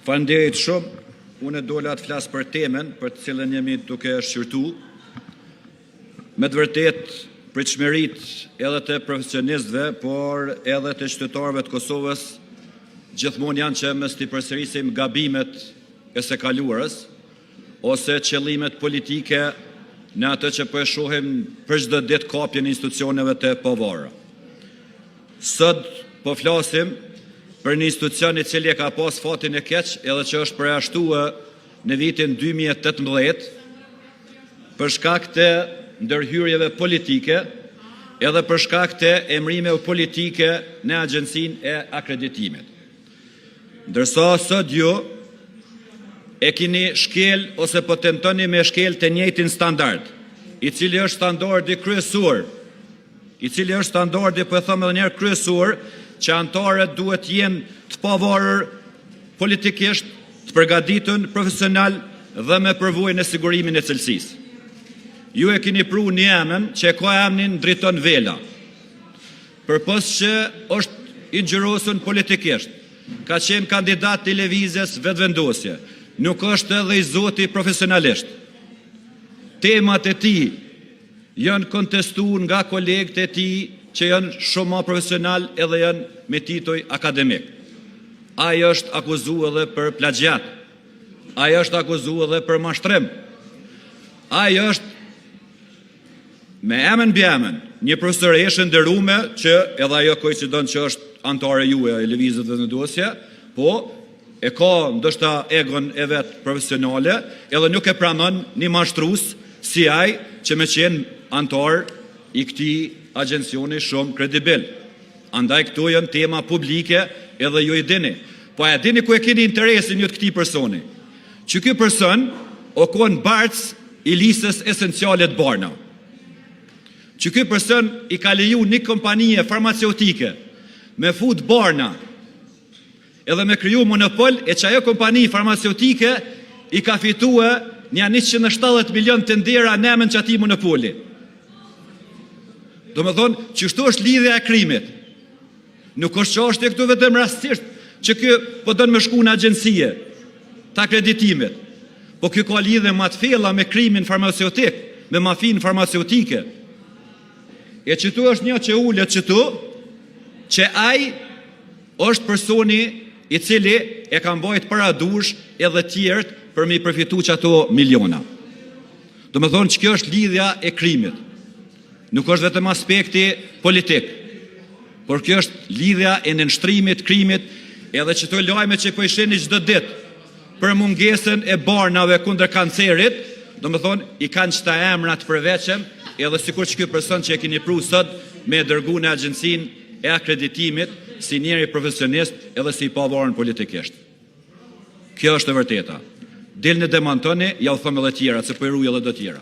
Faleminderit shumë! Unë dola të flas për temën për të cilën jemi duke e shqyrtuar. Me të vërtetë pritshmëritë edhe të profesionistëve, por edhe të qytetarëve të Kosovës gjithmonë janë që mos t'i përsërisim gabimet e së kaluarës ose qëllimet politike në atë që po e shohim për çdo ditë kapjen e institucioneve të pavarura. Sot po flasim për një institucion, i cili e ka pasur fatin e keq edhe që është përjashtuar në vitin 2018 për shkak të ndërhyrjeve politike edhe për shkak të emërimeve politike në Agjencinë e Akreditimit. Ndërsa sot ju e keni shkelur ose po tentoni të shkelni të njëjtin standard, i cili është standardi kryesor, i cili është standardi, po e them edhe një herë, kryesor që anëtarët duhet të jenë të pavarur politikisht, të përgatitur profesional dhe me përvojë në sigurimin e cilësisë. Ju e keni pruar një emër që e ka emrin Driton Vela, përpos që është i ngjyrosur politikisht, ka qenë kandidat i Lëvizjes Vetëvendosje, nuk është edhe i zoti profesionalisht. Temat e tij janë kontestuar nga kolegët e tij që janë shumë më profesionalë edhe janë me tituj akademikë. Ai është akuzuar edhe për plagjiat, ai është akuzuar edhe për mashtrim. Ai është me emër mbiemër, një profesoreshë e nderuar që edhe ajo koinçidon që është anëtare juaja e Lëvizjes Vetëvendosje, po e ka ndoshta egon e vet profesionale edhe nuk e pranon një mashtrues si ai që të jetë anëtar i këtij agjencie shumë kredibil. Andaj, këto janë tema publike edhe ju e dini. Po a e dini ku e keni interesin ju të këtij personi? Ky person ka qenë bartës i listës esenciale të barnave. Ky person i ka lejuar një kompanie farmaceutike të fusë barna edhe të krijojë monopol, e që ajo kompani farmaceutike i ka fituar nja 170 milionë tenderë në emër të atij monopoli. Domethënë, kështu është lidhja e krimit. Nuk është çështje këtu vetëm rastësisht që ky po do të shkojë në Agjenci të Akreditimit, po ky ka lidhje më të thella me krimin farmaceutik, me mafinë farmaceutike. E këtu është një që ulet këtu, që ai është personi i cili e ka mbajtur para duarsh edhe të tjerët për t'i përfituar ato miliona. Domethënë, kjo është lidhja e krimit. Nuk është vetëm aspekti politik, por kjo është lidhja e nënshtrimit, krimit, edhe këto lajme që po i shihni çdo ditë për mungesën e barnave kundër kancerit, domethënë i kanë këta emra të përveçëm, edhe sikur ky person që e keni pruar sot me e dërgua në Agjencinë e Akreditimit si njeri profesionist edhe si i pavarur politikisht. Kjo është e vërteta. Dilni, demantoni, jua them edhe të tjerat, se po i ruaj edhe do të tjera.